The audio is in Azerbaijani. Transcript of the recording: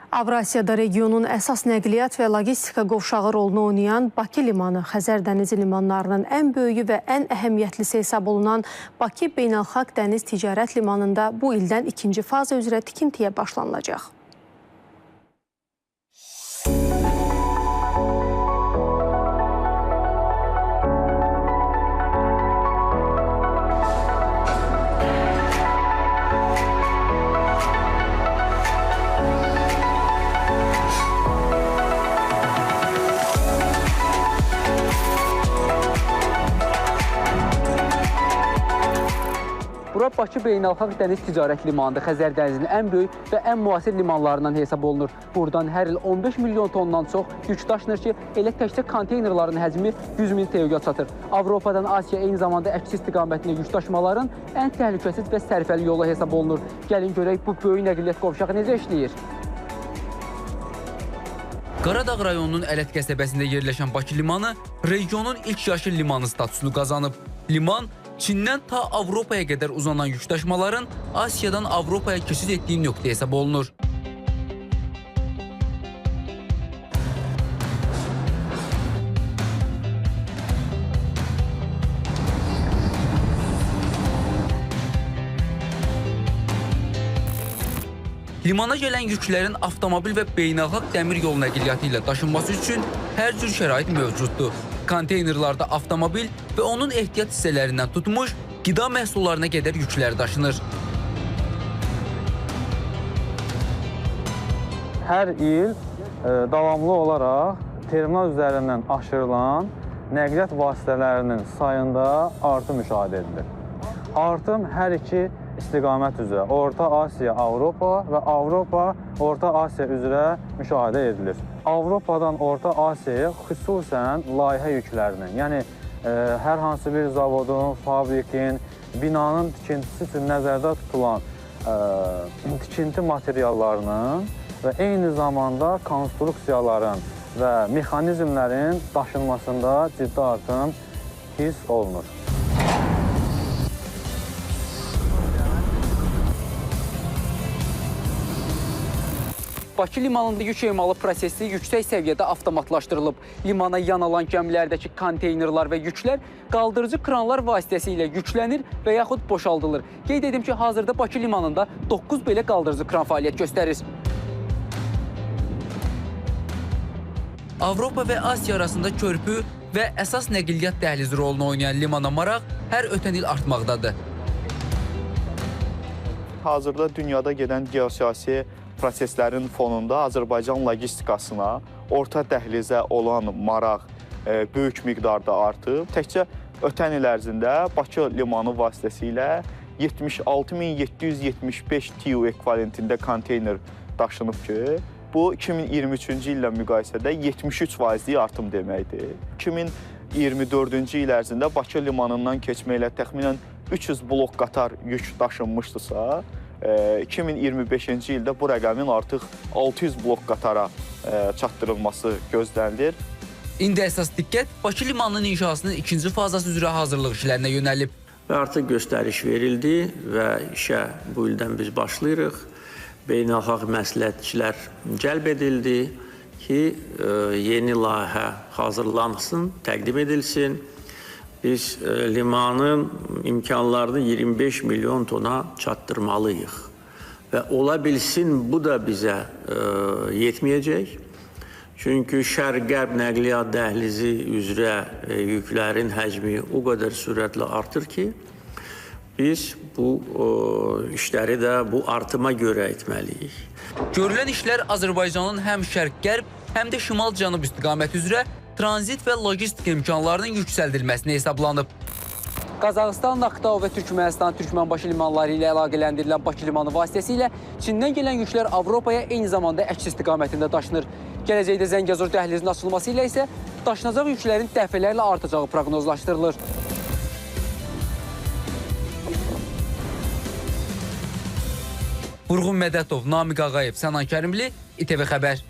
Avrasiyada regionun əsas nəqliyyat və logistika qovşağı rolunu oynayan Bakı limanı Xəzər dənizi limanlarının ən böyüyü və ən əhəmiyyətlisi hesab olunan Bakı Beynəlxalq Dəniz Ticarət Limanında bu ildən ikinci faza üzrə tikintiyə başlanılacaq. Bura Bakı Beynəlxalq Dəniz Ticarət Limanıdır. Xəzər dənizinin ən böyük və ən müasir limanlarından hesab olunur. Buradan hər il 15 milyon tondan çox yük daşınır ki, elə təkcə konteynerların həcmi 100 min TEU-ya çatır. Avropadan Asiya eyni zamanda əksi istiqamətində yük daşımaların ən təhlükəsiz və sərfəli yolu hesab olunur. Gəlin görək bu böyük nəqliyyat qovşağı necə işləyir? Qaradağ rayonunun Ələt qəsəbəsində yerləşən Bakı limanı regionun ilk yaşıl limanı statusunu qazanıb. Liman Çindən ta Avropaya qədər uzanan yükdaşımaların Asiyadan Avropaya keçid etdiyi nöqtə hesab olunur. Limana gələn yüklərin avtomobil və beynəlxalq dəmir yolu nəqliyyatı ilə daşınması üçün hər cür şərait mövcuddur. Konteynerlarda avtomobil və onun ehtiyat hissələrindən tutmuş qida məhsullarına qədər yüklər daşınır. Hər il davamlı olaraq terminal üzərindən aşırılan nəqliyyat vasitələrinin sayında artım müşahidə edilir. Artım hər iki istiqamət üzrə, Orta Asiya, Avropa və Avropa, Orta Asiya üzrə müşahidə edilir. Avropadan Orta Asiyaya xüsusən layihə yüklərinin, yəni hər hansı bir zavodun, fabrikin, binanın tikintisi üçün nəzərdə tutulan tikinti materiallarının və eyni zamanda konstruksiyaların və mexanizmlərin daşınmasında ciddi artım hiss olunur. Bakı limanında yük emalı prosesi yüksək səviyyədə avtomatlaşdırılıb. Limana yan alan gəmilərdəki konteynerlar və yüklər qaldırıcı kranlar vasitəsilə yüklənir və yaxud boşaldılır. Qeyd edim ki, hazırda Bakı limanında 9 belə qaldırıcı kran fəaliyyət göstərir. Avropa və Asiya arasında körpü və əsas nəqliyyat dəhlizi rolunu oynayan limana maraq hər ötən il artmaqdadır. Hazırda dünyada gedən geosiyasi proseslərin fonunda Azərbaycan logistikasına, orta dəhlizə olan maraq böyük miqdarda artıb. Təkcə ötən il ərzində Bakı limanı vasitəsilə 76.775 TEU ekvivalentində konteyner daşınıb ki, bu 2023-cü illə müqayisədə 73%lik artım deməkdir. 2024-cü il ərzində Bakı limanından keçməklə təxminən 300 blok qatar yük daşınmışdısa, 2025-ci ildə bu rəqəmin artıq 600 blok qatara çatdırılması gözlənilir. İndi əsas diqqət Bakı limanının inşasının ikinci fazası üzrə hazırlıq işlərinə yönəlib. Və artıq göstəriş verildi və işə bu ildən biz başlayırıq. Beynəlxalq məsləhətçilər cəlb edildi ki, yeni layihə hazırlansın, təqdim edilsin. Biz limanın imkanlarını 25 milyon tona çatdırmalıyıq. Və ola bilsin, bu da bizə yetməyəcək. Çünki şərq-qərb nəqliyyat dəhlizi üzrə yüklərin həcmi o qədər sürətlə artır ki, biz bu işləri də bu artıma görə etməliyik. Görülən işlər Azərbaycanın həm şərq-qərb, həm də şimal-cənub istiqaməti üzrə tranzit və logistik imkanlarının yüksəldilməsinə hesablanıb. Qazaxıstan, Aktau və Türkmənistan Türkmənbaşı limanları ilə əlaqələndirilən Bakı limanı vasitəsilə Çindən gələn yüklər Avropaya eyni zamanda əks istiqamətində daşınır. Gələcəkdə Zəngəzur dəhlizinin açılması ilə isə daşınacaq yüklərin dəfələrlə artacağı proqnozlaşdırılır. Vurğun Mədətov, Namiq Ağayev, Sənan Kərimli, İTV Xəbər.